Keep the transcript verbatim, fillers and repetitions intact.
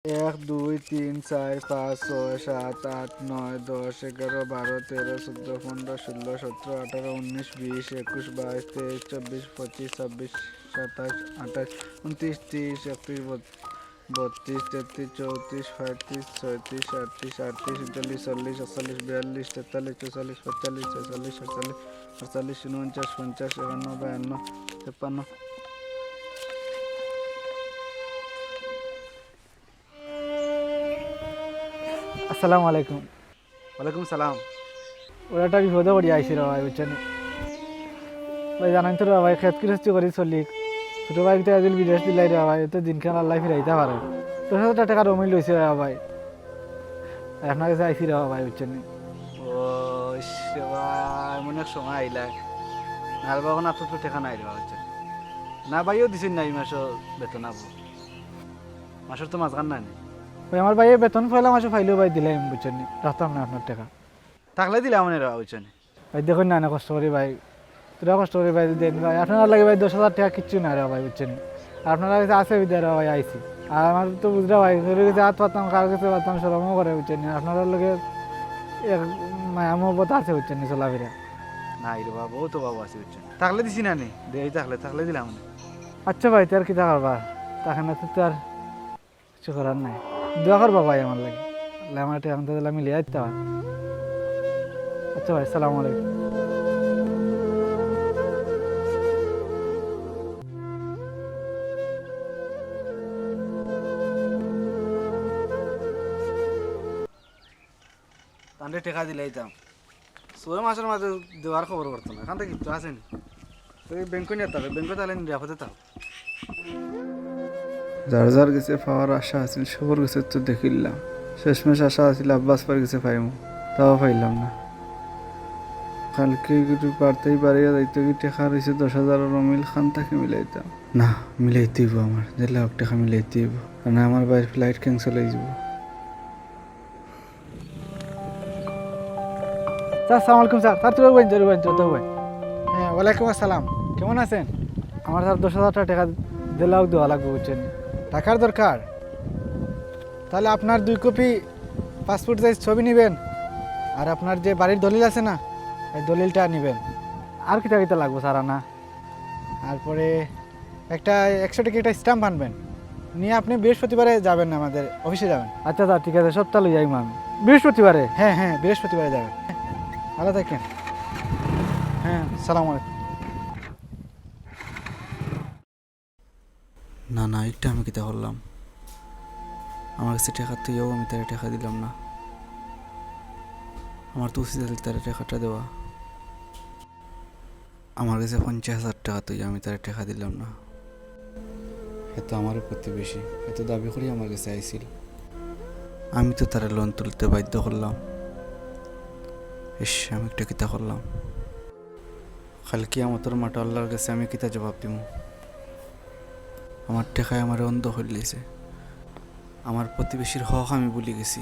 এক, দুই, তিন, চাইর, পাঁচ, ছয়, সাত, আট, নয়, দশ, এগারো, বারো, তেরো, চৌদ্দ, পনরো, ষোলো, সতরো, আঠারো, উনিশ, বিশ, একুশ, বাইশ, তেইশ, চব্বিশ, পঁচিশ, ছাব্বিশ, সাতাইশ, আঠাইশ, উনত্রিশ, ত্রিশ, একত্রিশ, বত্রিশ, তেত্রিশ, চৌত্রিশ, পঁয়ত্রিশ, ছয়ত্রিশ, সাঁইত্রিশ, আটত্রিশ, উনচল্লিশ, চল্লিশ, একচল্লিশ, বিয়াল্লিশ, তেতাল্লিশ, চুয়াল্লিশ, পঁয়তাল্লিশ, ছেচল্লিশ, সাতচল্লিশ, আটচল্লিশ, উনপঞ্চাশ, পঞ্চাশ, একান্ন, বায়ান্ন, তেপ্পান্ন। আসসালামু আলাইকুম। ওয়ালাইকুম সালাম। ওরা একটা বিপদো পড়িয়া আইছি রে ভাই, বুঝছনি? ভাই, জানইন তো রে ভাই, খেত গিরস্তি করি চলি। ছোট ভাইরে তো আইজ বিদেশ দিলাই রে ভাই, অউ তো দিনখান আল্লায় ফিরাইতা পারে। দশ হাজার টেকার অমিল রইছে রে ভাই। আপনার গেছে আইছি রে ভাই, বুঝছনি? ও, ইশ রে ভাই, এমন এক সময় আইলা। না রে ভাই, অখন আপাতত টেকা নাই রে ভাই, বুঝছনি? না ভাইও দিছইন না ই মাসো বেতন আবো। মাসর তো মাঝখান নানি। ভাই, আমার ভাইয়ে বেতন পয়লা মাসো পাইলেউ ভাই দিলাইমু, বুঝছনি? রাখতাম না আপনার টেকা। থাকলে দিলাম অনে রে ভাই, বুঝছনি? ভাই, দেখইন না, অনেক কষ্ট করি ভাই। পুরা কষ্ট করি ভাই, দেইন ভাই। আপনারার লাগি ভাই দশ হাজার টেকা কিচ্ছু না রে ভাই, বুঝছনি? আর আপনারার গেছে আছে বিদায় রে ভাই আইছি। আর আমার তো বুঝরা ভাই, কেউর গেছে আত পাততাম, কার গেছে পাততাম, শরমও করে, বুঝছনি? আপনারার লগে এক মায়া মহব্বত আছে, বুঝছনি, চলাফিরা। নাই রে বাবা, অউ তো বাবা আছে, বুঝছনি? থাকলে দিছি না নি? দেই থাকলে, থাকলে দিলাম অনে। আচ্ছা ভাই, তে আর কিতা করবা? থাকে না তো আর কিচ্ছু করার নাই। দোয়া করবা ভাই আমার লাগি। আল্লায় আমার টেকা আনতে দিলে আমি লিয়া দিতাম। আচ্ছা ভাই, সালাম আলাইকুম। তানরে টেকা দিলাইতাম। ছয় মাসর মাঝে দেওয়ার খবর করতো না, এখান থেকে কিচ্ছু আসেনি। তো এই ব্যাংকে নিয়ে থাকবে, ব্যাংকে তাহলে নিরাপদে থাকো। যার যার গেছে পাওয়ার আশা আছিল, সবর গেছে তো দেখিলাম। শেষমেশ আশা আছিল আব্বাস ভাইর গেছে পাইমু, তাও পাইলাম না। কালকে একটু বাড়তেই বাড়িয়া যাইতো কি টেকা রইছে দশ হাজারর অমিল, খান থাকি মিলাইতাম। না, মিলাইতে অইবো আমার, যেলা অউক টেকা মিলাইতে অইবো, কারণ আমার ভাইর flight cancel অই যাইবো। স্যার, আসসালামু আলাইকুম স্যার। স্যার, তুই বইন, তুই বইন, তুই বইন। হ্যাঁ, ওয়ালাইকুম আসসালাম। কেমন আছেন? আমার স্যার দশ হাজার টেকা দিলাও দেওয়া লাগবো, বুঝছনি? টাকার দরকার? তাহলে আপনার দুই কপি passport size ছবি নিবেন, আর আপনার যে বাড়ির দলিল আছে না, এই দলিলটা নিবেন। আর কিতা কিতা লাগবো স্যার আনা? তারপরে একটা একশো টাকা একটা stamp আনবেন, নিয়ে আপনি বৃহস্পতিবারে যাবেন, আমাদের অফিসে যাবেন। আচ্ছা স্যার, ঠিক আছে, সবটা লই যাইমু আমি। বৃহস্পতিবারে? হ্যাঁ, হ্যাঁ, বৃহস্পতিবারে যাবেন। ভালো থাকেন। হ্যাঁ, সালাম আলাইকুম। না, না, একটা আমি কিতা করলাম? আমার গেছে টেকা থইয়াও আমি তারে টেকা দিলাম না। আমার তো উচিত আছিল তারে টেকাটা দেওয়া। আমার গেছে পঞ্চাশ হাজার টেকা থইয়া আমি তারে টেকা দিলাম না। হে তো আমারও প্রতিবেশী, হে তো দাবি করি আমার গেছে আইছিল। আমি তো তারে loan তুলতে বাধ্য করলাম। ইশ, আমি একটা কিতা করলাম? কাইল কিয়ামতর মাঠো আল্লার গেছে আমি কিতা জবাব দিমু? আমার টেকায় আমারে অন্ধ করিলাইছে। আমার প্রতিবেশীর হক আমি ভুলি গেছি।